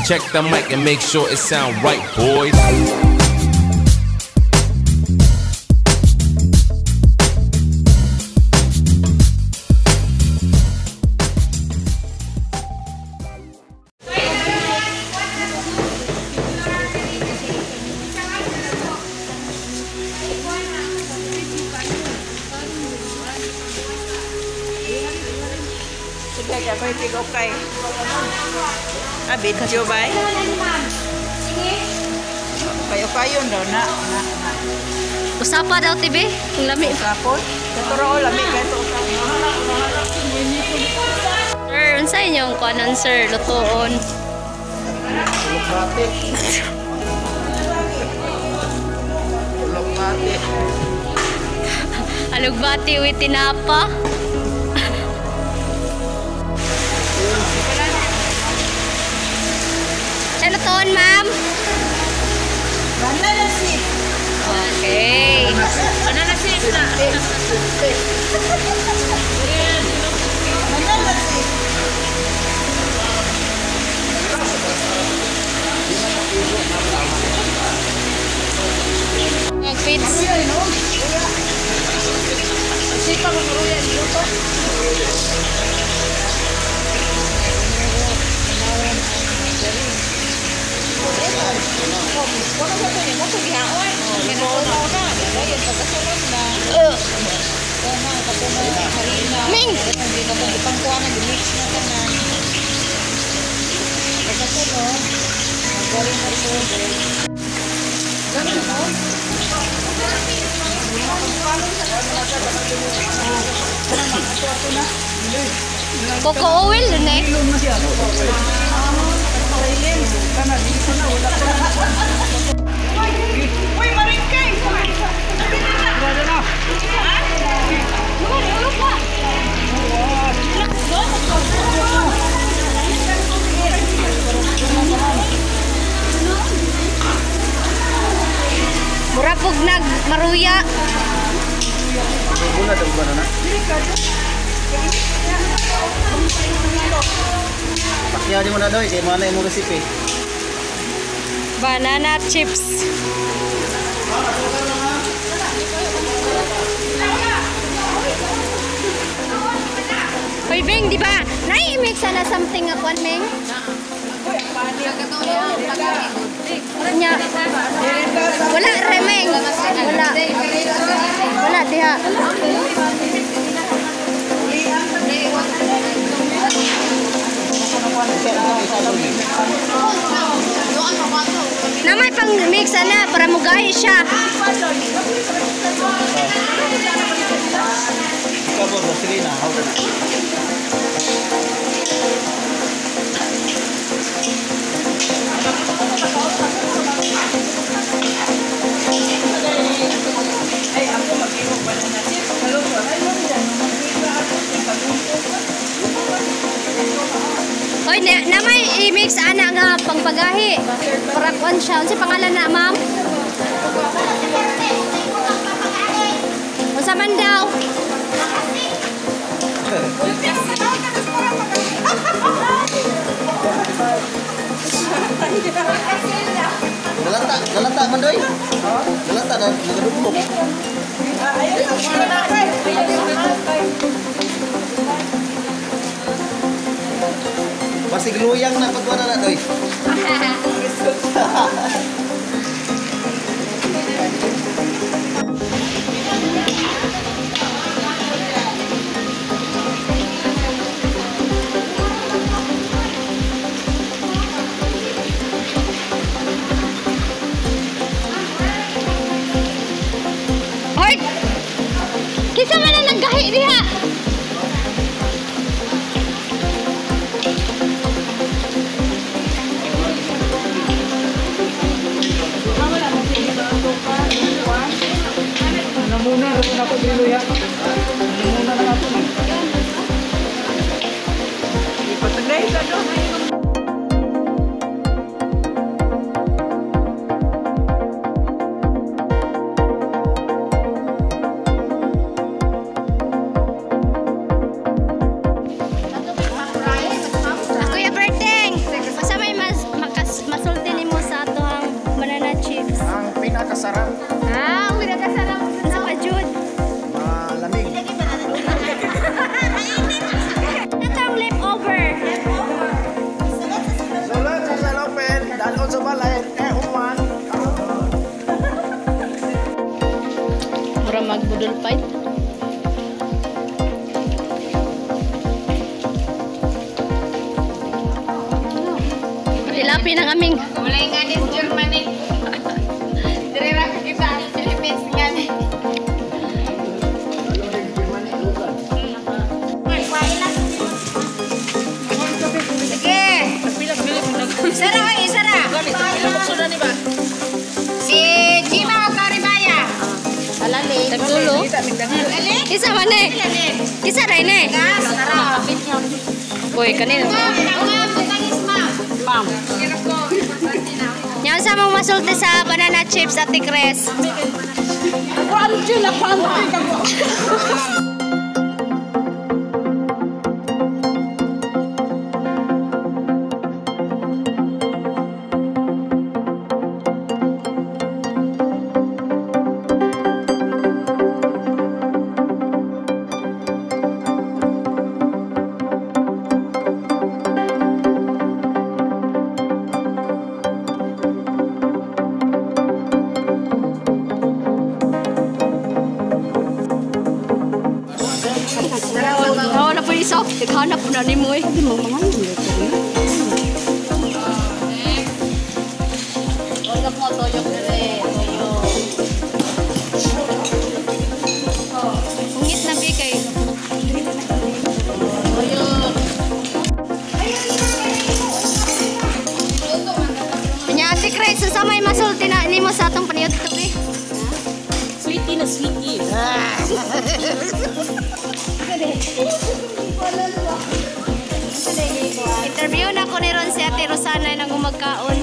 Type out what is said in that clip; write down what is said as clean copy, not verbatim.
Check the mic and make sure it sound right, boys. Okay. Ah, video ba? Kayo-kayo daw na. Usapa daw tibi, ang lami. Usapon? Sa lami kayo to. Sir, unsa inyong kuanon sir, lutoon? Alugbati. Alugbati. Alugbati with tinapa. Sa lutoon, ma'am? Banana sip. Okay. Banana sip na. Banana sip. Fits. Sipa mo maruya dito. Ming! Coco oil dun eh. Uy, maringkay! Mura pug nag maruya. Muna daw ba na? Pakyaw di mo na doy, kay mga na imong recipe. Banana chips. Hoy, Beng, di ba? Nai-mix na something nga kwan, Meng? Nya. Wala, remeng. Wala. Wala, diha. Namay pang mix ana para mugahi siya. Ikaw po, Roselina, how na? Hoy, namay i-mix ana nga pangpagahi. Para kuan siya. Unsa pangalan na, ma'am? Unsa man daw? Galata, galata man doy. Galata na nagadugmok. Basig luyang na pagwa na doy. Hoy! Kinsa man ang naggahi diha? Namuna na ako dito ya. Namuna na ako. Ipatagay ka doon. Kuya Berteng, basta may mas Mura magbudol fight. Patilapi ng aming. Wala nga ni Germany. Dire ra kita ang Philippines nga ni. Sige. Sara oy, sara. Si Gima o Karibaya. Tagtulo. Isa man eh. Isa rin eh. Sara. Boy, kanina. Ma'am. Yan sa mong masulti sa banana chips at Chris. Crunchy na crunchy. Tawa na po isa. Naghanap po na ni mo eh. Ungit na bi kay. Nya Ate Chris, unsa may masulti na nimo sa atong paniyot eh? Sweetie na sweetie. Interview na ko ni Ron si Ate Rosana nang gumagkaon.